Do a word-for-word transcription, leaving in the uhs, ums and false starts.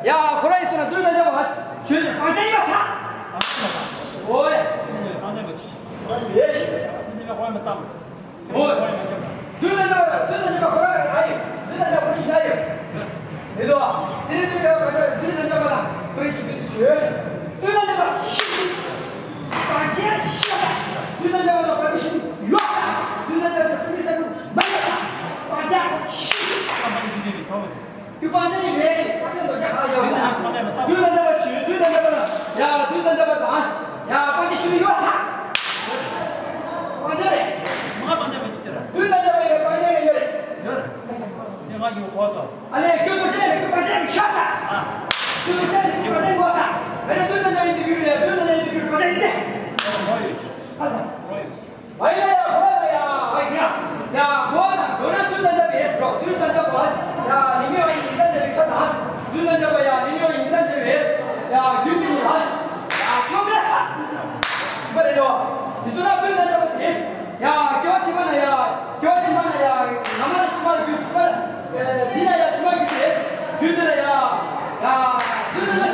ཡ། ཁོ་ར་ཡིན་སོང་ན་མདུན་ལ་འཇགས་པ་ང་ཆོས་ཀྱི་སྤང་བྱ་ཡིན་པར་ཐལ། འོ་ཡ། ཡེ་ཤེས། འོ་ཡ། མདུན་ལ་འཇགས་པ། མདུན་ལ་འཇགས་པ་ཁོ་ར་ཡིན། མདུན་ལ་འཇགས་པ་ཁོ་ར་ཡིན། མི་འདུག་ཨ། དེ་རིང་མདུན་ལ་འཇགས་པ། མདུན་ལ་འཇགས་པ་ལ་ཁོ་ར་ཡིན་ཞིག་མི་འདུག་ཞུ། མདུན་ལ་འཇགས་པ་ཤི་ཤི། སྤང་བྱ་ཤི་ཤི། མདུན་ལ་འཇགས་པ་ལ་སྤང་བྱ་ཤི་ཡོད། མདུན་ལ་འཇགས་པ་སེམས་ཀྱི་སེམས་མ་ཡོད། སྤང་བྱ་ཤི་ཤི། དུས་སྤང་བྱ་ནི་ཡོད་ཞེས་ཁ་ཏོན་དོ་རྒྱ་ག་ཡོད་ན། དུས་ལ་འདས་པ་ཆུ། དུས་ལ་འདས་པ་ལ། ཡ། དུས་ལ་འདས་པ་དང་། ཡ། སྤང་བྱ་ཤི་ཡོད་ལ། སྤང་བྱ་རེད། མ་སྤང་བྱ་མ་ཅི་ཅི་ར། དུས་ལ་འདས་པ་ཡོད། སྤང་བྱ་ཡོད་རེད། ཡོད་རེད། དེ་ང་ཡོད་གོ་ཏོ། ཨ་ལས་ཁྱོད་དུ་ཆེ་རེད། ཁྱོད་སྤང་བྱ་རེད་ཤ་ས། ཨ། ཁྱོད་དུ་ཆེ་རེད། ཁྱོད་སྤང་བྱ་གོ་ས། མེད་ན་དུས་ལ་འདས་པ་ཡིན་དུས་ཡོད་རེད། དུས་ལ་འདས་པ་ཡིན་དུས་སྤང་བྱ་ཡིན་ཏེ། ཨ་ས། ཨ་ཡ་ཡ། ཧོ་ཡ་ཡ། ཨ་ཡ། ཡ། ཧོ་ན་དོ་ན་དུས་ལ་འདས་པའི་རོ། དུས་ལ་འདས་པ། ཡ། ནི་ཉོ་ཡིན་ལ་འདས་པའི་ས་དང་། དུས་ལ་འདས་པ། ཡ། ནི་ཉོ་ཡིན་ལ་འདས་པའི། ཡ། རྒྱུན་དུ་ནི་ལ། ཡ། ཁྱོད་མེད་ས། མ་རེད་ཡོ། དེ་ཚོ་ན་དུས་ལ་འདས་པ་དེ། ཡ། སྐྱོ་ཕྱི་མ་ན་ཡ། སྐྱོ་ཕྱི་མ་ན་ཡ། ང་མ་ཕྱི་མ་རྒྱུ་ཕྱི་མ། ཨེ། འདི་ན་ཡ་ཕྱི་མ་རྒྱུ་དེ། རྒྱུན་དུ་ན་ཡ། ཡ། དུས་ལ་ན།